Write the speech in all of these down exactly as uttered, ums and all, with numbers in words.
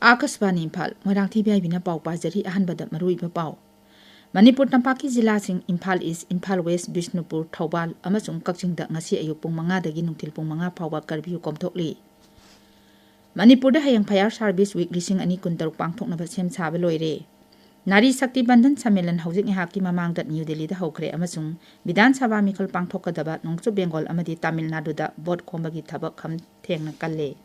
ꯑꯥꯀꯥꯁꯕꯥꯅꯤ Imphal, Moirangthem B ꯑꯥꯏ ꯕꯤꯅ ꯄꯥꯎ ꯄꯥꯖꯔꯤ꯫ ꯑꯍꯥꯟꯕꯗ ꯃꯔꯨꯑꯣꯏꯕ ꯄꯥꯎ꯫ ꯃꯅꯤꯄꯨꯔ ꯇꯝꯄꯥꯛꯀꯤ ꯖꯤꯂꯥꯁꯤꯡ ꯏꯝꯐꯥꯜ ꯏꯁ, ꯏꯝꯐꯥꯜ ꯋꯦꯁ, ꯕꯤꯁꯅꯨꯄꯨꯔ, ꯊꯧꯕꯥꯜ ꯑꯃꯁꯨꯡ ꯀꯛꯆꯤꯡꯗ ꯉꯁꯤ ꯑꯌꯨꯛ ꯄꯨꯡ ꯃꯉꯥꯗꯒꯤ ꯅꯨꯡꯊꯤꯜ ꯄꯨꯡ ꯃꯉꯥ ꯐꯥꯎꯕ ꯀꯔꯐ꯭ꯌꯨ ꯀꯣꯝꯊꯣꯛꯂꯤ꯫ ꯃꯅꯤꯄꯨꯔꯗ ꯍꯌꯦꯡ ꯐꯌꯥꯔ ꯁꯥꯔꯚꯤꯁ ꯋꯤꯛ ꯂꯤꯁꯤꯡ ꯑꯅꯤ ꯀꯨꯟꯇꯔꯨꯛ ꯄꯥꯡꯊꯣꯛꯅꯕ ꯁꯦꯝ ꯁꯥꯕ ꯂꯣꯏꯔꯦ꯫ ꯅꯥꯔꯤ ꯁꯛꯇꯤ ꯕꯟꯙꯟ ꯁꯝꯃꯦꯂꯟ ꯍꯧꯖꯤꯛ ꯉꯥꯏꯍꯥꯛꯀꯤ ꯃꯃꯥꯡꯗ ꯅ꯭ꯌꯨ ꯗꯦꯜꯂꯤꯗ ꯍꯧꯈ꯭ꯔꯦ ꯑꯃꯁꯨꯡ ꯕꯤꯙꯥꯟ ꯁꯚꯥ ꯃꯤꯈꯜ ꯄꯥꯡꯊꯣꯛꯀꯗꯕ ꯅꯣꯡꯆꯨꯞ ꯕꯦꯡꯒꯣꯜ ꯑꯃꯗꯤ ꯇꯥꯃꯤꯜ ꯅꯥꯗꯨꯗ ꯚꯣꯠ ꯈꯣꯝꯕꯒꯤ ꯊꯕꯛ ꯈꯝ ꯊꯦꯡꯅ ꯀꯜꯂꯦ꯫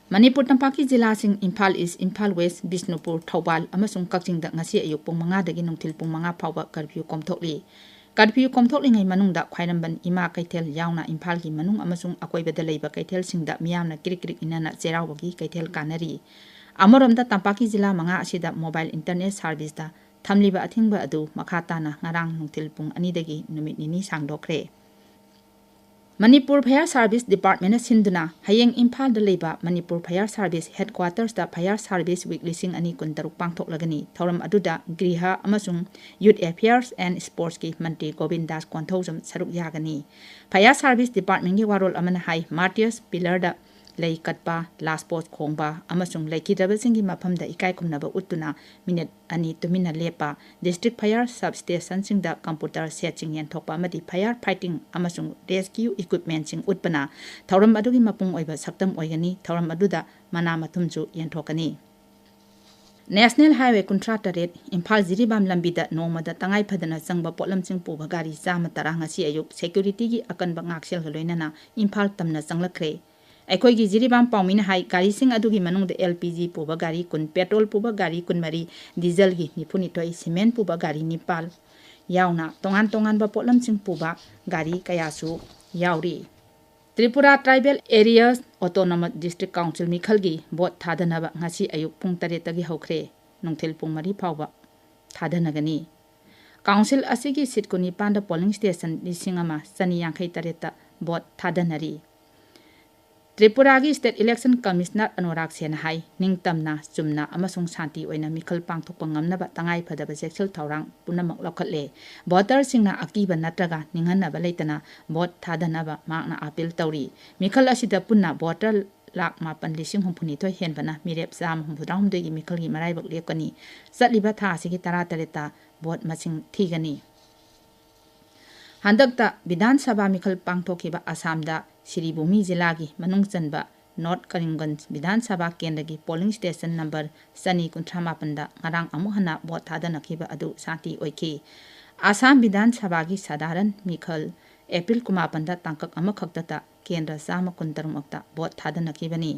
ꯃꯅꯤꯄꯨꯔ ꯇꯝꯄꯥꯛꯀꯤ ꯖꯤꯂꯥꯁꯤꯡ ꯏꯝꯐꯥꯜ ꯏꯁ, ꯏꯝꯐꯥꯜ ꯋꯦꯁ, ꯕꯤꯁꯅꯨꯄꯨꯔ, ꯊꯧꯕꯥꯜ ꯑꯃꯁꯨꯡ ꯀꯛꯆꯤꯡꯗ ꯉꯁꯤ ꯑꯌꯨꯛ ꯄꯨꯡ ꯃꯉꯥꯗꯒꯤ ꯅꯨꯡꯊꯤꯜ ꯄꯨꯡ ꯃꯉꯥ ꯐꯥꯎꯕ ꯀꯔꯐ꯭ꯌꯨ ꯀꯣꯝꯊꯣꯛꯂꯤ꯫ ꯀꯔꯐ꯭ꯌꯨ ꯀꯣꯝꯊꯣꯛꯂꯤꯉꯩ ꯃꯅꯨꯡꯗ ꯈ꯭ꯋꯥꯏꯔꯝꯕꯟ ꯏꯃꯥ ꯀꯩꯊꯦꯜ ꯌꯥꯎꯅ ꯏꯝꯐꯥꯜꯒꯤ ꯃꯅꯨꯡ ꯑꯃꯁꯨꯡ ꯑꯀꯣꯏꯕꯗ ꯂꯩꯕ ꯀꯩꯊꯦꯜꯁꯤꯡꯗ ꯃꯤꯌꯥꯝꯅ ꯀ꯭ꯔꯤꯛ ꯀ꯭ꯔꯤꯛ ꯏꯟꯅꯅ ꯆꯩꯔꯥꯎꯕꯒꯤ ꯀꯩꯊꯦꯜ ꯀꯥꯟꯅꯔꯤ꯫ ꯑꯃꯔꯣꯝꯗ ꯇꯝꯄꯥꯛꯀꯤ ꯖꯤꯂꯥ ꯃꯉꯥ ꯑꯁꯤꯗ ꯃꯣꯕꯥꯏꯜ ꯏꯟꯇꯔꯅꯦꯠ ꯁꯥꯔꯚꯤꯁꯇ ꯊꯝꯂꯤꯕ ꯑꯊꯤꯡꯕ ꯑꯗꯨ ꯃꯈꯥ ꯇꯥꯅ ꯉꯔꯥꯡ ꯅꯨꯡꯊꯤꯜ ꯄꯨꯡ ꯑꯅꯤꯗꯒꯤ ꯅꯨꯃꯤꯠ ꯅꯤꯅꯤ ꯁꯥꯡꯗꯣꯛꯈ꯭ꯔꯦ꯫ ꯃꯅꯤꯄꯨꯔ ꯐꯌꯥꯔ ꯁꯥꯔꯚꯤꯁ ꯗꯤꯄꯥꯔꯠꯃꯦꯟꯅ ꯁꯤꯟꯗꯨꯅ ꯍꯌꯦꯡ ꯏꯝꯐꯥꯜꯗ ꯂꯩꯕ ꯃꯅꯤꯄꯨꯔ ꯐꯌꯥꯔ ꯁꯥꯔꯚꯤꯁ ꯍꯦꯗꯀ꯭ꯋꯥꯇꯔꯁꯇ ꯐꯌꯥꯔ ꯁꯥꯔꯚꯤꯁ ꯋꯤꯛ ꯂꯤꯁꯤꯡ ꯑꯅꯤ ꯀꯨꯟꯇꯔꯨꯛ ꯄꯥꯡꯊꯣꯛꯂꯒꯅꯤ꯫ ꯊꯧꯔꯝ ꯑꯗꯨꯗ ꯒ꯭ꯔꯤꯍ ꯑꯃꯁꯨꯡ ꯌꯨꯠ ꯑꯦꯐꯤꯌꯔꯁ ꯑꯦꯟ ꯁ꯭ꯄꯣꯔꯠꯁꯀꯤ ꯃꯟꯇ꯭ꯔꯤ ꯒꯣꯕꯤꯟ ꯗꯥꯁ ꯀꯣꯟꯊꯧꯖꯝ ꯁꯔꯨꯛ ꯌꯥꯒꯅꯤ꯫ ꯐꯌꯥꯔ ꯁꯥꯔꯚꯤꯁ ꯗꯤꯄꯥꯔꯠꯃꯦꯟꯒꯤ ꯋꯥꯔꯣꯜ ꯑꯃꯅ ꯍꯥꯏ, ꯃꯥꯔꯇꯤꯌꯔꯁ ꯄꯤꯂꯔꯗ ꯂꯩ ꯀꯠꯄ, ꯂꯥꯁ ꯄꯣꯁ ꯈꯣꯡꯕ ꯑꯃꯁꯨꯡ ꯂꯩꯈꯤꯗ꯭ꯔꯕꯁꯤꯡꯒꯤ ꯃꯐꯝꯗ ꯏꯀꯥꯏ ꯈꯨꯝꯅꯕ ꯎꯠꯇꯨꯅ ꯃꯤꯅꯤꯠ ꯑꯅꯤ ꯇꯨꯃꯤꯟꯅ ꯂꯦꯞꯄ, ꯗꯤꯁꯇ꯭ꯔꯤꯛ ꯐꯌꯥꯔ ꯁꯕ ꯁ꯭ꯇꯦꯁꯟꯁꯤꯡꯗ ꯀꯝꯄ꯭ꯌꯨꯇꯔ ꯁꯦꯠꯁꯤꯡ ꯌꯦꯟꯊꯣꯛꯄ ꯑꯃꯗꯤ ꯐꯌꯥꯔ ꯐꯥꯏꯇꯤꯡ ꯑꯃꯁꯨꯡ ꯔꯦꯁꯀ꯭ꯌꯨ ꯏꯀ꯭ꯋꯤꯞꯃꯦꯟꯁꯤꯡ ꯎꯠꯄꯅ ꯊꯧꯔꯝ ꯑꯗꯨꯒꯤ ꯃꯄꯨꯡ ꯑꯣꯏꯕ ꯁꯛꯇꯝ ꯑꯣꯏꯒꯅꯤ꯫ ꯊꯧꯔꯝ ꯑꯗꯨꯗ ꯃꯅꯥ ꯃꯊꯨꯝꯁꯨ ꯌꯦꯟꯊꯣꯛꯀꯅꯤ꯫ ꯅꯦꯁꯅꯦꯜ ꯍꯥꯏꯋꯦ ꯀꯨꯟꯊ꯭ꯔꯥ ꯇꯔꯦꯠ ꯏꯝꯐꯥꯜ ꯖꯤꯔꯤꯕꯥꯝ ꯂꯝꯕꯤꯗ ꯅꯣꯡꯃꯗ ꯇꯉꯥꯏ ꯐꯗꯅ ꯆꯪꯕ ꯄꯣꯠꯂꯝꯁꯤꯡ ꯄꯨꯕ ꯒꯥꯔꯤ ꯆꯥꯝꯃ ꯇꯔꯥ ꯉꯁꯤ ꯑꯌꯨꯛ ꯁꯦꯀ꯭ꯌꯨꯔꯤꯇꯤꯒꯤ ꯑꯀꯟꯕ ꯉꯥꯛꯁꯦꯜꯒ ꯂꯣꯏꯅꯅ ꯏꯝꯐꯥꯜ ꯇꯝꯅ ꯆꯪꯂꯛꯈ꯭ꯔꯦ꯫ ꯑꯩꯈꯣꯏꯒꯤ ꯖꯤꯔꯤꯕꯥꯝ ꯄꯥꯎꯃꯤꯅ ꯍꯥꯏ, ꯒꯥꯔꯤꯁꯤꯡ ꯑꯗꯨꯒꯤ ꯃꯅꯨꯡꯗ ꯑꯦꯜ ꯄꯤ ꯖꯤ ꯄꯨꯕ ꯒꯥꯔꯤ ꯀꯨꯟ, ꯄꯦꯇ꯭ꯔꯣꯜ ꯄꯨꯕ ꯒꯥꯔꯤ ꯀꯨꯟꯃꯔꯤ, ꯗꯤꯖꯜꯒꯤ ꯅꯤꯐꯨꯅꯤꯊꯣꯏ, ꯁꯤꯃꯦꯟ ꯄꯨꯕ ꯒꯥꯔꯤ ꯅꯤꯄꯥꯜ ꯌꯥꯎꯅ ꯇꯣꯉꯥꯟ ꯇꯣꯉꯥꯟꯕ ꯄꯣꯠꯂꯝꯁꯤꯡ ꯄꯨꯕ ꯒꯥꯔꯤ ꯀꯌꯥꯁꯨ ꯌꯥꯎꯔꯤ꯫ Tripura tribal areas autonomous district council ꯃꯤꯈꯜꯒꯤ ꯚꯣꯠ ꯊꯥꯗꯅꯕ ꯉꯁꯤ ꯑꯌꯨꯛ ꯄꯨꯡ ꯇꯔꯦꯠꯇꯒꯤ ꯍꯧꯈ꯭ꯔꯦ, ꯅꯨꯡꯊꯤꯜ ꯄꯨꯡ ꯃꯔꯤ ꯐꯥꯎꯕ ꯊꯥꯗꯅꯒꯅꯤ꯫ ꯀꯥꯎꯟꯁꯤꯜ ꯑꯁꯤꯒꯤ ꯁꯤꯠ ꯀꯨꯟꯅꯤꯄꯥꯟꯗ ꯄꯣꯂꯤꯡ ꯁ꯭ꯇꯦꯁꯟ ꯂꯤꯁꯤꯡ ꯑꯃ ꯆꯅꯤ ꯌꯥꯡꯈꯩ ꯇꯔꯦꯠꯇ vote ꯊꯥꯗꯅꯔꯤ꯫ ꯇ꯭ꯔꯤꯄꯨꯔꯥꯒꯤ State Election Commissioner Anurag ꯁꯦꯟꯅ ꯍꯥꯏ, ꯅꯤꯡꯇꯝꯅ, ꯆꯨꯝꯅ ꯑꯃꯁꯨꯡ ꯁꯥꯟꯇꯤ ꯑꯣꯏꯅ ꯃꯤꯈꯜ ꯄꯥꯡꯊꯣꯛꯄ ꯉꯝꯅꯕ ꯇꯉꯥꯏ ꯐꯗꯕ ꯆꯦꯛꯁꯤꯜ ꯊꯧꯔꯥꯡ ꯄꯨꯝꯅꯃꯛ ꯂꯧꯈꯠꯂꯦ꯫ ꯚꯣꯇꯔꯁꯤꯡꯅ ꯑꯀꯤꯕ ꯅꯠꯇ꯭ꯔꯒ ꯅꯤꯡꯍꯟꯅꯕ ꯂꯩꯇꯅ ꯚꯣꯠ ꯊꯥꯗꯅꯕ ꯃꯍꯥꯛꯅ ꯑꯥꯄꯤꯜ ꯇꯧꯔꯤ꯫ ꯃꯤꯈꯜ ꯑꯁꯤꯗ ꯄꯨꯟꯅ ꯚꯣꯇꯔ ꯂꯥꯈ ꯃꯥꯄꯟ ꯂꯤꯁꯤꯡ ꯍꯨꯝꯐꯨꯅꯤꯊꯣꯏ ꯍꯦꯟꯕꯅ ꯃꯤꯔꯦꯞ ꯆꯥꯝꯃ ꯍꯨꯝꯐꯨꯇꯔꯥꯍꯨꯝꯗꯣꯏꯒꯤ ꯃꯤꯈꯜꯒꯤ ꯃꯔꯥꯏꯕꯛ ꯂꯦꯞꯀꯅꯤ꯫ ꯆꯠꯂꯤꯕ ꯊꯥ ꯑꯁꯤꯒꯤ ꯇꯔꯥꯇꯔꯦꯠꯇ ꯚꯣꯠ ꯃꯁꯤꯡ ꯊꯤꯒꯅꯤ꯫ ꯍꯟꯗꯛꯇ ꯕꯤꯙꯥꯟ ꯁꯚꯥ ꯃꯤꯈꯜ ꯄꯥꯡꯊꯣꯛꯈꯤꯕ ꯑꯁꯥꯝꯗ ꯁꯤꯔꯤꯚꯨꯃꯤ ꯖꯤꯂꯥꯒꯤ ꯃꯅꯨꯡ ꯆꯟꯕ ꯅꯣꯔꯠ ꯀꯔꯤꯝꯒꯟꯖ ꯕꯤꯙꯥꯟ ꯁꯚꯥ ꯀꯦꯟꯗ꯭ꯔꯒꯤ ꯄꯣꯂꯤꯡ ꯁ꯭ꯇꯦꯁꯟ ꯅꯝꯕꯔ ꯆꯅꯤ ꯀꯨꯟꯊ꯭ꯔꯥ ꯃꯥꯄꯟꯗ ꯉꯔꯥꯡ ꯑꯃꯨꯛ ꯍꯟꯅ ꯚꯣꯠ ꯊꯥꯗꯅꯈꯤꯕ ꯑꯗꯨ ꯁꯥꯟꯇꯤ ꯑꯣꯏꯈꯤ꯫ ꯑꯁꯥꯝ ꯕꯤꯙꯥꯟ ꯁꯚꯥꯒꯤ ꯁꯥꯙꯥꯔꯟ ꯃꯤꯈꯜ ꯑꯦꯄ꯭ꯔꯤꯜ ꯀꯨꯟꯃꯥꯄꯟꯗ ꯇꯥꯡꯀꯛ ꯑꯃꯈꯛꯇꯇ ꯀꯦꯟꯗ꯭ꯔ ꯆꯥꯝꯃ ꯀꯨꯟꯇꯔꯨꯛꯃꯛꯇ ꯚꯣꯠ ꯊꯥꯗꯅꯈꯤꯕꯅꯤ꯫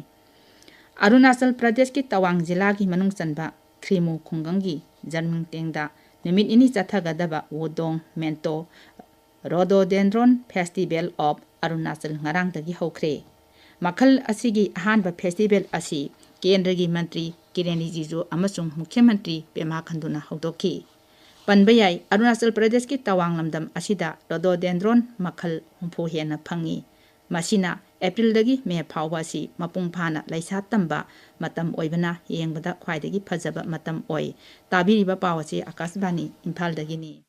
ꯑꯔꯨꯅꯥꯆꯜ ꯄ꯭ꯔꯗꯦꯁꯀꯤ ꯇꯋꯥꯡ ꯖꯤꯂꯥꯒꯤ ꯃꯅꯨꯡ ꯆꯟꯕ ꯈ꯭ꯔꯤꯃꯨ ꯈꯨꯡꯒꯪꯒꯤ ꯖꯔꯃꯤꯡꯇꯦꯡꯗ ꯅꯨꯃꯤꯠ ꯅꯤꯅꯤ ꯆꯠꯊꯒꯗꯕ ꯋꯨꯗꯣꯡ ꯃꯦꯟꯇꯣ Rhododendron Festival of Arunachal ꯉꯔꯥꯡꯗꯒꯤ ꯍꯧꯈ꯭ꯔꯦ꯫ ꯃꯈꯜ ꯑꯁꯤꯒꯤ ꯑꯍꯥꯟꯕ ꯐꯦꯁꯇꯤꯚꯦꯜ ꯑꯁꯤ ꯀꯦꯟꯗ꯭ꯔꯒꯤ ꯃꯟꯇ꯭ꯔꯤ ꯀꯤꯔꯦꯟ ꯔꯤꯖꯤꯖꯨ ꯑꯃꯁꯨꯡ ꯃꯨꯈ꯭ꯌ ꯃꯟꯇ꯭ꯔꯤ ꯄꯦꯃꯥ ꯈꯟꯗꯨꯅ ꯍꯧꯗꯣꯛꯈꯤ꯫ ꯄꯟꯕ ꯌꯥꯏ, ꯑꯔꯨꯅꯥꯆꯜ ꯄ꯭ꯔꯗꯦꯁꯀꯤ ꯇꯋꯥꯡ ꯂꯝꯗꯝ ꯑꯁꯤꯗ ꯔꯣꯗꯣꯗꯦꯟꯗ꯭ꯔꯣꯟ ꯃꯈꯜ ꯍꯨꯝꯐꯨ ꯍꯦꯟꯅ ꯐꯪꯏ꯫ ꯃꯁꯤꯅ ꯑꯦꯄ꯭ꯔꯤꯜꯗꯒꯤ ꯃꯦ ꯐꯥꯎꯕ ꯑꯁꯤ ꯃꯄꯨꯡ ꯐꯥꯅ ꯂꯩꯁꯥ ꯇꯝꯕ ꯃꯇꯝ ꯑꯣꯏꯕꯅ ꯌꯦꯡꯕꯗ ꯈ꯭ꯋꯥꯏꯗꯒꯤ ꯐꯖꯕ ꯃꯇꯝ ꯑꯣꯏ꯫ ꯇꯥꯕꯤꯔꯤꯕ ꯄꯥꯎ ꯑꯁꯤ ꯑꯀꯥꯁꯕꯥꯅꯤ ꯏꯝꯐꯥꯜꯗꯒꯤꯅꯤ꯫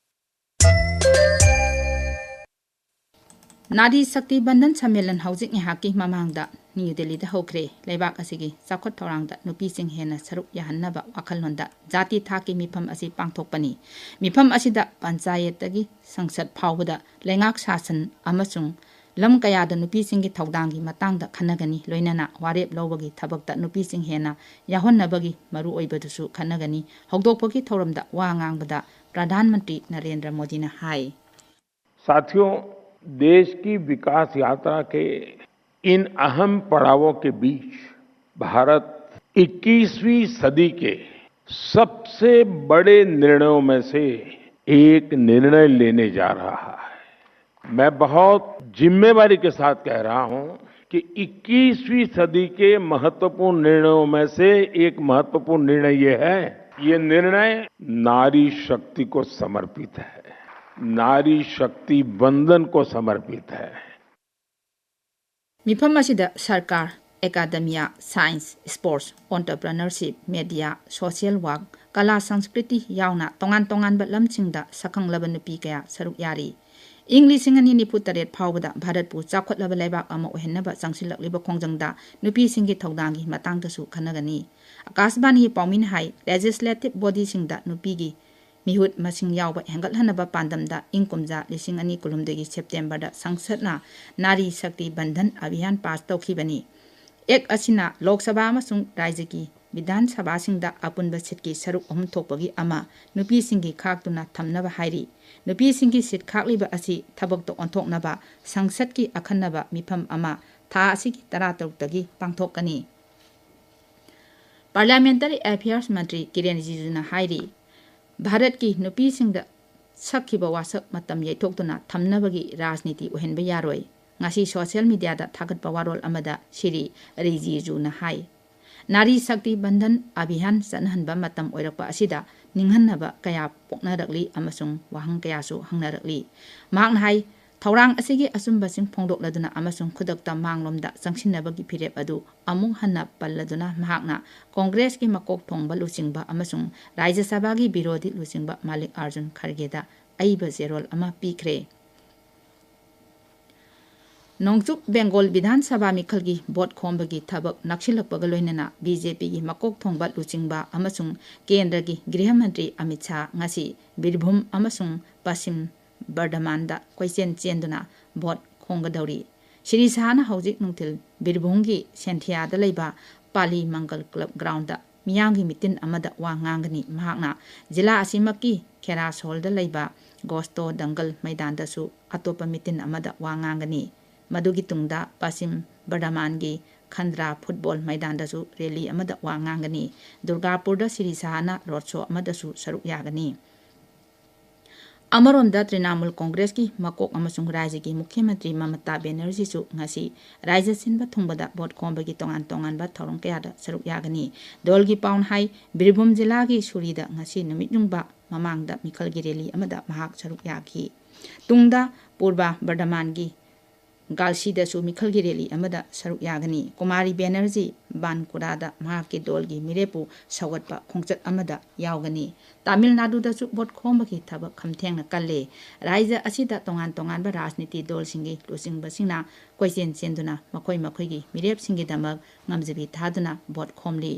ꯅꯥꯔꯤ ꯁꯛꯇꯤ ꯕꯟꯗꯟ ꯁꯝꯃꯦꯂꯟ ꯍꯧꯖꯤꯛ ꯉꯥꯏꯍꯥꯛꯀꯤ ꯃꯃꯥꯡꯗ ꯅ꯭ꯌꯨ ꯗꯦꯜꯂꯤꯗ ꯍꯧꯈ꯭ꯔꯦ꯫ ꯂꯩꯕꯥꯛ ꯑꯁꯤꯒꯤ ꯆꯥꯎꯈꯠ ꯊꯧꯔꯥꯡꯗ ꯅꯨꯄꯤꯁꯤꯡ ꯍꯦꯟꯅ ꯁꯔꯨꯛ ꯌꯥꯍꯟꯅꯕ ꯋꯥꯈꯜꯂꯣꯟꯗ ꯖꯥꯇꯤ ꯊꯥꯛꯀꯤ ꯃꯤꯐꯝ ꯑꯁꯤ ꯄꯥꯡꯊꯣꯛꯄꯅꯤ꯫ ꯃꯤꯐꯝ ꯑꯁꯤꯗ ꯄꯟꯆꯥꯌꯠꯇꯒꯤ ꯁꯪꯁꯠ ꯐꯥꯎꯕꯗ ꯂꯩꯉꯥꯛ ꯁꯥꯁꯟ ꯑꯃꯁꯨꯡ ꯂꯝ ꯀꯌꯥꯗ ꯅꯨꯄꯤꯁꯤꯡꯒꯤ ꯊꯧꯗꯥꯡꯒꯤ ꯃꯇꯥꯡꯗ ꯈꯟꯅꯒꯅꯤ, ꯂꯣꯏꯅꯅ ꯋꯥꯔꯦꯞ ꯂꯧꯕꯒꯤ ꯊꯕꯛꯇ ꯅꯨꯄꯤꯁꯤꯡ ꯍꯦꯟꯅ ꯌꯥꯎꯍꯟꯅꯕꯒꯤ ꯃꯔꯨꯑꯣꯏꯕꯗꯨꯁꯨ ꯈꯟꯅꯒꯅꯤ꯫ ꯍꯧꯗꯣꯛꯄꯒꯤ ꯊꯧꯔꯝꯗ ꯋꯥ ꯉꯥꯡꯕꯗ ꯄ꯭ꯔꯙꯥꯟ ꯃꯟꯇ꯭ꯔꯤ ꯅꯔꯦꯟꯗ꯭ꯔ ꯃꯣꯗꯤꯅ ꯍꯥꯏ꯫ साथियों, देश की विकास यात्रा के इन अहम पड़ावों के बीच भारत इक्कीसवीं सदी के सबसे बड़े निर्णयों में से एक निर्णय लेने जा रहा है। मैं बहुत जिम्मेवारी के साथ कह रहा हूं कि इक्कीसवीं सदी के महत्वपूर्ण निर्णयों में से एक महत्वपूर्ण निर्णय ये है, ये निर्णय नारी शक्ति को समर्पित है, नारी शक्ति वंदन को समर्पित है। ꯃꯤꯐꯝ ꯑꯁꯤꯗ ꯁꯔꯀꯥꯔ, academia, science, sports, entrepreneurship, media, social work, ꯀꯂꯥ ꯁꯪꯁꯀ꯭ꯔꯤꯇꯤ ꯌꯥꯎꯅ ꯇꯣꯉꯥꯟ ꯇꯣꯉꯥꯟꯕ ꯂꯝꯁꯤꯡꯗ ꯁꯛꯈꯪꯂꯕ ꯅꯨꯄꯤ ꯀꯌꯥ ꯁꯔꯨꯛ ꯌꯥꯔꯤ꯫ ꯏꯪ ꯂꯤꯁꯤꯡ ꯑꯅꯤ ꯅꯤꯐꯨ ꯇꯔꯦꯠ ꯐꯥꯎꯕꯗ ꯚꯥꯔꯠꯄꯨ ꯆꯥꯎꯈꯠꯂꯕ ꯂꯩꯕꯥꯛ ꯑꯃ ꯑꯣꯏꯍꯟꯅꯕ ꯆꯪꯁꯤꯜꯂꯛꯂꯤꯕ ꯈꯣꯡꯖꯪꯗ ꯅꯨꯄꯤꯁꯤꯡꯒꯤ ꯊꯧꯗꯥꯡꯒꯤ ꯃꯇꯥꯡꯗꯁꯨ ꯈꯟꯅꯒꯅꯤ꯫ ꯑꯀꯥꯁꯕꯥꯅꯤꯒꯤ ꯄꯥꯎꯃꯤꯅ ꯍꯥꯏ, ꯂꯦꯖꯤꯁꯂꯦꯇꯤꯚ ꯕꯣꯗꯤꯁꯤꯡꯗ ꯅꯨꯄꯤꯒꯤ ꯃꯤꯍꯨꯠ ꯃꯁꯤꯡ ꯌꯥꯎꯕ ꯍꯦꯟꯒꯠꯍꯟꯅꯕ ꯄꯥꯟꯗꯝꯗ ꯏꯪ ꯀꯨꯝꯖꯥ ꯂꯤꯁꯤꯡ ꯑꯅꯤ ꯀꯨꯟꯍꯨꯝꯗꯣꯏꯒꯤ ꯁꯦꯞꯇꯦꯝꯕꯔꯗ ꯁꯪꯁꯠꯅ ꯅꯥꯔꯤ ꯁꯛꯇꯤ ꯕꯟꯙꯟ ꯑꯚꯤꯌꯥꯟ ꯄꯥꯁ ꯇꯧꯈꯤꯕꯅꯤ꯫ ꯑꯦꯛ ꯑꯁꯤꯅ ꯂꯣꯛ ꯁꯚꯥ ꯑꯃꯁꯨꯡ ꯔꯥꯖ꯭ꯌꯒꯤ ꯕꯤꯙꯥꯟ ꯁꯚꯥꯁꯤꯡꯗ ꯑꯄꯨꯟꯕ ꯁꯤꯠꯀꯤ ꯁꯔꯨꯛ ꯑꯍꯨꯝ ꯊꯣꯛꯄꯒꯤ ꯑꯃ ꯅꯨꯄꯤꯁꯤꯡꯒꯤ ꯈꯥꯛꯇꯨꯅ ꯊꯝꯅꯕ ꯍꯥꯏꯔꯤ꯫ ꯅꯨꯄꯤꯁꯤꯡꯒꯤ ꯁꯤꯠ ꯈꯥꯛꯂꯤꯕ ꯑꯁꯤ ꯊꯕꯛꯇ ꯑꯣꯟꯊꯣꯛꯅꯕ ꯁꯪꯁꯠꯀꯤ ꯑꯈꯟꯅꯕ ꯃꯤꯐꯝ ꯑꯃ ꯊꯥ ꯑꯁꯤꯒꯤ ꯇꯔꯥꯇꯔꯨꯛꯇꯒꯤ ꯄꯥꯡꯊꯣꯛꯀꯅꯤ꯫ Parliamentary Affairs ꯃꯟꯇ꯭ꯔꯤ ꯀꯤꯔꯦꯟ ꯔꯤꯖꯤꯖꯨꯅ ꯍꯥꯏꯔꯤ, ꯚꯥꯔꯠꯀꯤ ꯅꯨꯄꯤꯁꯤꯡꯗ ꯁꯛꯈꯤꯕ ꯋꯥꯁꯛ ꯃꯇꯝ ꯌꯩꯊꯣꯛꯇꯨꯅ ꯊꯝꯅꯕꯒꯤ ꯔꯥꯖꯅꯤꯇꯤ ꯑꯣꯏꯍꯟꯕ ꯌꯥꯔꯣꯏ꯫ ꯉꯁꯤ ꯁꯣꯁꯤꯌꯦꯜ ꯃꯤꯗꯤꯌꯥꯗ ꯊꯥꯒꯠꯄ ꯋꯥꯔꯣꯜ ꯑꯃꯗ ꯁꯤꯔꯤ ꯔꯤꯖꯤꯖꯨꯅ ꯍꯥꯏ, ꯅꯥꯔꯤ ꯁꯛꯇꯤ ꯕꯟꯙꯟ ꯑꯚꯤꯌꯥꯟ ꯆꯠꯅꯍꯟꯕ ꯃꯇꯝ ꯑꯣꯏꯔꯛꯄ ꯑꯁꯤꯗ ꯅꯤꯡꯍꯟꯅꯕ ꯀꯌꯥ ꯄꯣꯛꯅꯔꯛꯂꯤ ꯑꯃꯁꯨꯡ ꯋꯥꯍꯪ ꯀꯌꯥꯁꯨ ꯍꯪꯅꯔꯛꯂꯤ꯫ ꯃꯍꯥꯛꯅ ꯍꯥꯏ, ꯊꯧꯔꯥꯡ ꯑꯁꯤꯒꯤ ꯑꯆꯨꯝꯕꯁꯤꯡ ꯐꯣꯡꯗꯣꯛꯂꯗꯨꯅ ꯑꯃꯁꯨꯡ ꯈꯨꯗꯛꯇ ꯃꯥꯡꯂꯣꯝꯗ ꯆꯪꯁꯤꯟꯅꯕꯒꯤ ꯐꯤꯔꯦꯞ ꯑꯗꯨ ꯑꯃꯨꯛ ꯍꯟꯅ ꯄꯜꯂꯗꯨꯅ ꯃꯍꯥꯛꯅ ꯀꯣꯡꯒ꯭ꯔꯦꯁꯀꯤ ꯃꯀꯣꯛ ꯊꯣꯡꯕ ꯂꯨꯆꯤꯡꯕ ꯑꯃꯁꯨꯡ ꯔꯥꯖ꯭ꯌ ꯁꯚꯥꯒꯤ ꯕꯤꯔꯣꯙꯤ ꯂꯨꯆꯤꯡꯕ ꯃꯥꯂꯤꯛ ꯑꯥꯔꯖꯨꯟ ꯈꯔꯒꯦꯗ ꯑꯏꯕ ꯆꯦꯔꯣꯜ ꯑꯃ ꯄꯤꯈ꯭ꯔꯦ꯫ ꯅꯣꯡꯆꯨꯞ ꯕꯦꯡꯒꯣꯜ ꯕꯤꯙꯥꯟ ꯁꯚꯥ ꯃꯤꯈꯜꯒꯤ ꯚꯣꯠ ꯈꯣꯝꯕꯒꯤ ꯊꯕꯛ ꯅꯛꯁꯤꯜꯂꯛꯄꯒ ꯂꯣꯏꯅꯅ ꯕꯤ ꯖꯦ ꯄꯤꯒꯤ ꯃꯀꯣꯛ ꯊꯣꯡꯕ ꯂꯨꯆꯤꯡꯕ ꯑꯃꯁꯨꯡ ꯀꯦꯟꯗ꯭ꯔꯒꯤ ꯒ꯭ꯔꯤꯍ ꯃꯟꯇ꯭ꯔꯤ ꯑꯃꯤꯠ ꯁꯥꯍ ꯉꯁꯤ ꯕꯤꯔꯚꯨꯝ ꯑꯃꯁꯨꯡ ꯄꯁꯤꯝ ꯕꯔꯙꯃꯥꯟꯗ ꯀꯣꯏꯆꯦꯟ ꯆꯦꯟꯗꯨꯅ ꯚꯣꯠ ꯈꯣꯝꯒꯗꯧꯔꯤ꯫ ꯁ꯭ꯔꯤ ꯁꯥꯍꯅ ꯍꯧꯖꯤꯛ ꯅꯨꯡꯊꯤꯜ ꯕꯤꯔꯚꯨꯝꯒꯤ ꯁꯦꯟꯊꯤꯌꯥꯗ ꯂꯩꯕ ꯄꯥꯂꯤ ꯃꯪꯒꯜ ꯀ꯭ꯂꯕ ꯒ꯭ꯔꯥꯎꯟꯗ ꯃꯤꯌꯥꯝꯒꯤ ꯃꯤꯇꯤꯟ ꯑꯃꯗ ꯋꯥ ꯉꯥꯡꯒꯅꯤ꯫ ꯃꯍꯥꯛꯅ ꯖꯤꯂꯥ ꯑꯁꯤꯃꯛꯀꯤ ꯈꯦꯔꯥꯁꯣꯜꯗ ꯂꯩꯕ ꯒꯣꯁꯇꯣ ꯗꯪꯒꯜ ꯃꯩꯗꯥꯟꯗꯁꯨ ꯑꯇꯣꯞꯄ ꯃꯤꯇꯤꯟ ꯑꯃꯗ ꯋꯥ ꯉꯥꯡꯒꯅꯤ꯫ ꯃꯗꯨꯒꯤ ꯇꯨꯡꯗ ꯄꯁꯤꯝ ꯕꯔꯙꯃꯥꯟꯒꯤ ꯈꯟꯗ꯭ꯔꯥ ꯐꯨꯠꯕꯣꯜ ꯃꯩꯗꯥꯟꯗꯁꯨ ꯔꯦꯂꯤ ꯑꯃꯗ ꯋꯥ ꯉꯥꯡꯒꯅꯤ꯫ ꯗꯨꯔꯒꯥꯄꯨꯔꯗ ꯁ꯭ꯔꯤ ꯁꯥꯍꯅ ꯔꯣꯗ ꯁꯣ ꯑꯃꯗꯁꯨ ꯁꯔꯨꯛ ꯌꯥꯒꯅꯤ꯫ ꯑꯃꯔꯣꯝꯗ ꯇ꯭ꯔꯤꯅꯥꯃꯨꯜ ꯀꯣꯡꯒ꯭ꯔꯦꯁꯀꯤ ꯃꯀꯣꯛ ꯑꯃꯁꯨꯡ ꯔꯥꯖ꯭ꯌꯒꯤ ꯃꯨꯈ꯭ꯌ ꯃꯟꯇ꯭ꯔꯤ ꯃꯃꯇꯥ ꯕꯦꯅꯔꯖꯤꯁꯨ ꯉꯁꯤ ꯔꯥꯖ꯭ꯌ ꯁꯤꯟꯕ ꯊꯨꯡꯕꯗ ꯚꯣꯠ ꯈꯣꯝꯕꯒꯤ ꯇꯣꯉꯥꯟ ꯇꯣꯉꯥꯟꯕ ꯊꯧꯔꯝ ꯀꯌꯥꯗ ꯁꯔꯨꯛ ꯌꯥꯒꯅꯤ꯫ ꯗꯣꯜꯒꯤ ꯄꯥꯎꯅ ꯍꯥꯏ, ꯕꯤꯔꯚꯨꯝ ꯖꯤꯂꯥꯒꯤ ꯁꯨꯔꯤꯗ ꯉꯁꯤ ꯅꯨꯃꯤꯠ ꯌꯨꯡꯕ ꯃꯃꯥꯡꯗ ꯃꯤꯈꯜꯒꯤ ꯔꯦꯂꯤ ꯑꯃꯗ ꯃꯍꯥꯛ ꯁꯔꯨꯛ ꯌꯥꯈꯤ꯫ ꯇꯨꯡꯗ ꯄꯨꯔꯕ ꯕꯔꯙꯃꯥꯟꯒꯤ ꯒꯥꯜꯁꯤꯗꯁꯨ ꯃꯤꯈꯜꯒꯤ ꯔꯦꯂꯤ ꯑꯃꯗ ꯁꯔꯨꯛ ꯌꯥꯒꯅꯤ꯫ ꯀꯨꯃꯥꯔꯤ ꯕꯦꯅꯔꯖꯤ ꯕꯥꯟꯀꯨꯔꯥꯗ ꯃꯍꯥꯛꯀꯤ ꯗꯣꯜꯒꯤ ꯃꯤꯔꯦꯞꯄꯨ ꯁꯧꯒꯠꯄ ꯈꯣꯡꯆꯠ ꯑꯃꯗ ꯌꯥꯎꯒꯅꯤ꯫ ꯇꯥꯃꯤꯜ ꯅꯥꯗꯨꯗꯁꯨ ꯚꯣꯠ ꯈꯣꯝꯕꯒꯤ ꯊꯕꯛ ꯈꯝꯊꯦꯡꯅ ꯀꯜꯂꯦ꯫ ꯔꯥꯖ꯭ꯌ ꯑꯁꯤꯗ ꯇꯣꯉꯥꯟ ꯇꯣꯉꯥꯟꯕ ꯔꯥꯖꯅꯤꯇꯤ ꯗꯣꯜꯁꯤꯡꯒꯤ ꯂꯨꯆꯤꯡꯕꯁꯤꯡꯅ ꯀꯣꯏꯆꯦꯟ ꯆꯦꯟꯗꯨꯅ ꯃꯈꯣꯏ ꯃꯈꯣꯏꯒꯤ ꯃꯤꯔꯦꯞꯁꯤꯡꯒꯤꯗꯃꯛ ꯉꯝꯖꯕꯤ ꯊꯥꯗꯨꯅ ꯚꯣꯠ ꯈꯣꯝꯂꯤ꯫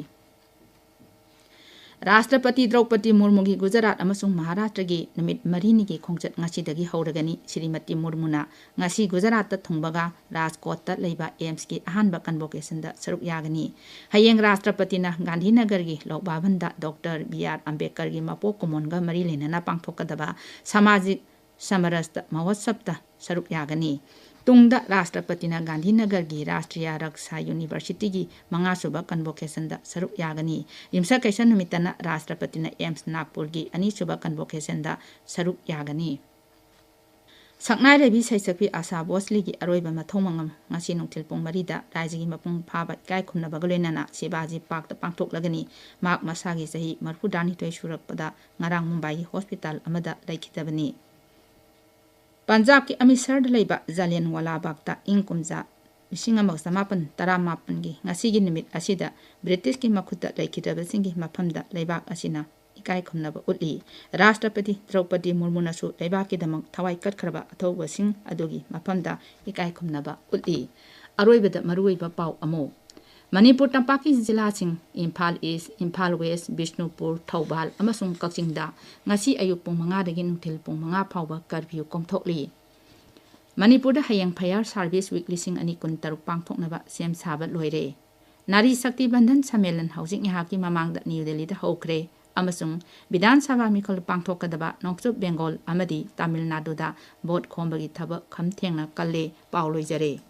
ꯔꯥꯁꯇ꯭ꯔꯄꯇꯤ ꯗ꯭ꯔꯧꯄꯗꯤ ꯃꯨꯔꯃꯨꯒꯤ ꯒꯨꯖꯔꯥꯠ ꯑꯃꯁꯨꯡ ꯃꯍꯥꯔꯥꯁꯇ꯭ꯔꯒꯤ ꯅꯨꯃꯤꯠ ꯃꯔꯤꯅꯤꯒꯤ ꯈꯣꯡꯆꯠ ꯉꯁꯤꯗꯒꯤ ꯍꯧꯔꯒꯅꯤ꯫ ꯁ꯭ꯔꯤꯃꯇꯤ ꯃꯨꯔꯃꯨꯅ ꯉꯁꯤ ꯒꯨꯖꯔꯥꯠꯇ ꯊꯨꯡꯕꯒ ꯔꯥꯖꯀꯣꯠꯇ ꯂꯩꯕ ꯑꯦꯝꯁꯀꯤ ꯑꯍꯥꯟꯕ ꯀꯟꯚꯣꯀꯦꯁꯟꯗ ꯁꯔꯨꯛ ꯌꯥꯒꯅꯤ꯫ ꯍꯌꯦꯡ ꯔꯥꯁꯇ꯭ꯔꯄꯇꯤꯅ ꯒꯥꯟꯙꯤꯅꯒꯔꯒꯤ ꯂꯣꯛ ꯚꯕꯟꯗ ꯗꯣꯛꯇꯔ ꯕꯤ ꯑꯥꯔ ꯑꯝꯕꯦꯗꯀꯔꯒꯤ ꯃꯄꯣꯛ ꯀꯨꯝꯑꯣꯟꯒ ꯃꯔꯤ ꯂꯩꯅꯅ ꯄꯥꯡꯊꯣꯛꯀꯗꯕ ꯁꯃꯥꯖꯤꯛ ꯁꯃꯔꯁꯇ ꯃꯍꯣꯠꯁꯕꯇ ꯁꯔꯨꯛ ꯌꯥꯒꯅꯤ꯫ ꯇꯨꯡꯗ ꯔꯥꯁꯇ꯭ꯔꯄꯇꯤꯅ ꯒꯥꯟꯙꯤꯅꯒꯔꯒꯤ ꯔꯥꯁꯇ꯭ꯔꯤꯌꯥ ꯔꯛꯁꯥ ꯌꯨꯅꯤꯚꯔꯁꯤꯇꯤꯒꯤ ꯃꯉꯥꯁꯨꯕ ꯀꯟꯚꯣꯀꯦꯁꯟꯗ ꯁꯔꯨꯛ ꯌꯥꯒꯅꯤ꯫ ꯌꯨꯝꯁꯀꯩꯁ ꯅꯨꯃꯤꯠꯇꯅ ꯔꯥꯁꯇ꯭ꯔꯄꯇꯤꯅ ꯑꯦꯝꯁ ꯅꯥꯒꯄꯨꯔꯒꯤ ꯑꯅꯤꯁꯨꯕ ꯀꯟꯚꯣꯀꯦꯁꯟꯗ ꯁꯔꯨꯛ ꯌꯥꯒꯅꯤ꯫ ꯁꯛꯅꯥꯏꯔꯩꯕꯤ ꯁꯩꯁꯛꯄꯤ ꯑꯥꯁꯥ ꯚꯣꯁꯂꯦꯒꯤ ꯑꯔꯣꯏꯕ ꯃꯊꯧ ꯃꯉꯝ ꯉꯁꯤ ꯅꯨꯡꯊꯤꯜ ꯄꯨꯡ ꯃꯔꯤꯗ ꯔꯥꯏꯖꯒꯤ ꯃꯄꯨꯡ ꯐꯥꯕ ꯏꯀꯥꯏ ꯈꯨꯝꯅꯕꯒ ꯂꯣꯏꯅꯅ ꯁꯤꯕꯥꯖꯤ ꯄꯥꯔꯛꯇ ꯄꯥꯡꯊꯣꯛꯂꯒꯅꯤ꯫ ꯃꯍꯥꯛ ꯃꯁꯥꯒꯤ ꯆꯍꯤ ꯃꯔꯤꯐꯨꯇꯔꯥꯅꯤꯊꯣꯏ ꯁꯨꯔꯛꯄꯗ ꯉꯔꯥꯡ ꯃꯨꯝꯕꯥꯏꯒꯤ ꯍꯣꯁꯄꯤꯇꯥꯜ ꯑꯃꯗ ꯂꯩꯈꯤꯗꯕꯅꯤ꯫ ꯄꯟꯖꯥꯕꯀꯤ ꯑꯃꯤꯁꯔꯗ ꯂꯩꯕ ꯖꯥꯂꯤꯌꯟꯋꯥꯂꯥ ꯕꯥꯒꯇ ꯏꯪ ꯀꯨꯝꯖꯥ ꯂꯤꯁꯤꯡ ꯑꯃꯒ ꯆꯃꯥꯄꯟ ꯇꯔꯥꯃꯥꯄꯟꯒꯤ ꯉꯁꯤꯒꯤ ꯅꯨꯃꯤꯠ ꯑꯁꯤꯗ ꯕ꯭ꯔꯤꯇꯤꯁꯀꯤ ꯃꯈꯨꯠꯇ ꯂꯩꯈꯤꯗ꯭ꯔꯕꯁꯤꯡꯒꯤ ꯃꯐꯝꯗ ꯂꯩꯕꯥꯛ ꯑꯁꯤꯅ ꯏꯀꯥꯏ ꯈꯨꯝꯅꯕ ꯎꯠꯂꯤ꯫ ꯔꯥꯁꯇ꯭ꯔꯄꯇꯤ ꯗ꯭ꯔꯧꯄꯗꯤ ꯃꯨꯔꯃꯨꯅꯁꯨ ꯂꯩꯕꯥꯛꯀꯤꯗꯃꯛ ꯊꯋꯥꯏ ꯀꯠꯈ꯭ꯔꯕ ꯑꯊꯧꯕꯁꯤꯡ ꯑꯗꯨꯒꯤ ꯃꯐꯝꯗ ꯏꯀꯥꯏ ꯈꯨꯝꯅꯕ ꯎꯠꯂꯤ꯫ ꯑꯔꯣꯏꯕꯗ ꯃꯔꯨꯑꯣꯏꯕ ꯄꯥꯎ ꯑꯃꯨꯛ꯫ ꯃꯅꯤꯄꯨꯔ ꯇꯝꯄꯥꯛꯀꯤ ꯖꯤꯂꯥꯁꯤꯡ ꯏꯝꯐꯥꯜ ꯏꯁ, ꯏꯝꯐꯥꯜ ꯋꯦꯁ, ꯕꯤꯁꯅꯨꯄꯨꯔ, ꯊꯧꯕꯥꯜ ꯑꯃꯁꯨꯡ ꯀꯛꯆꯤꯡꯗ ꯉꯁꯤ ꯑꯌꯨꯛ ꯄꯨꯡ ꯃꯉꯥꯗꯒꯤ ꯅꯨꯡꯊꯤꯜ ꯄꯨꯡ ꯃꯉꯥ ꯐꯥꯎꯕ ꯀꯔꯐ꯭ꯌꯨ ꯀꯣꯝꯊꯣꯛꯂꯤ꯫ ꯃꯅꯤꯄꯨꯔꯗ ꯍꯌꯦꯡ ꯐꯌꯥꯔ ꯁꯥꯔꯚꯤꯁ ꯋꯤꯛ ꯂꯤꯁꯤꯡ ꯑꯅꯤ ꯀꯨꯟꯇꯔꯨꯛ ꯄꯥꯡꯊꯣꯛꯅꯕ ꯁꯦꯝ ꯁꯥꯕ ꯂꯣꯏꯔꯦ꯫ ꯅꯥꯔꯤ ꯁꯛꯇꯤ ꯕꯟꯙꯟ ꯁꯝꯃꯦꯂꯟ ꯍꯧꯖꯤꯛ ꯉꯥꯏꯍꯥꯛꯀꯤ ꯃꯃꯥꯡꯗ ꯅ꯭ꯌꯨ ꯗꯦꯜꯂꯤꯗ ꯍꯧꯈ꯭ꯔꯦ ꯑꯃꯁꯨꯡ ꯕꯤꯙꯥꯟ ꯁꯚꯥ ꯃꯤꯈꯜ ꯄꯥꯡꯊꯣꯛꯀꯗꯕ ꯅꯣꯡꯆꯨꯞ ꯕꯦꯡꯒꯣꯜ ꯑꯃꯗꯤ ꯇꯥꯃꯤꯜ ꯅꯥꯗꯨꯗ ꯚꯣꯠ ꯈꯣꯝꯕꯒꯤ ꯊꯕꯛ ꯈꯝ ꯊꯦꯡꯅ ꯀꯜꯂꯦ꯫ ꯄꯥꯎ ꯂꯣꯏꯖꯔꯦ꯫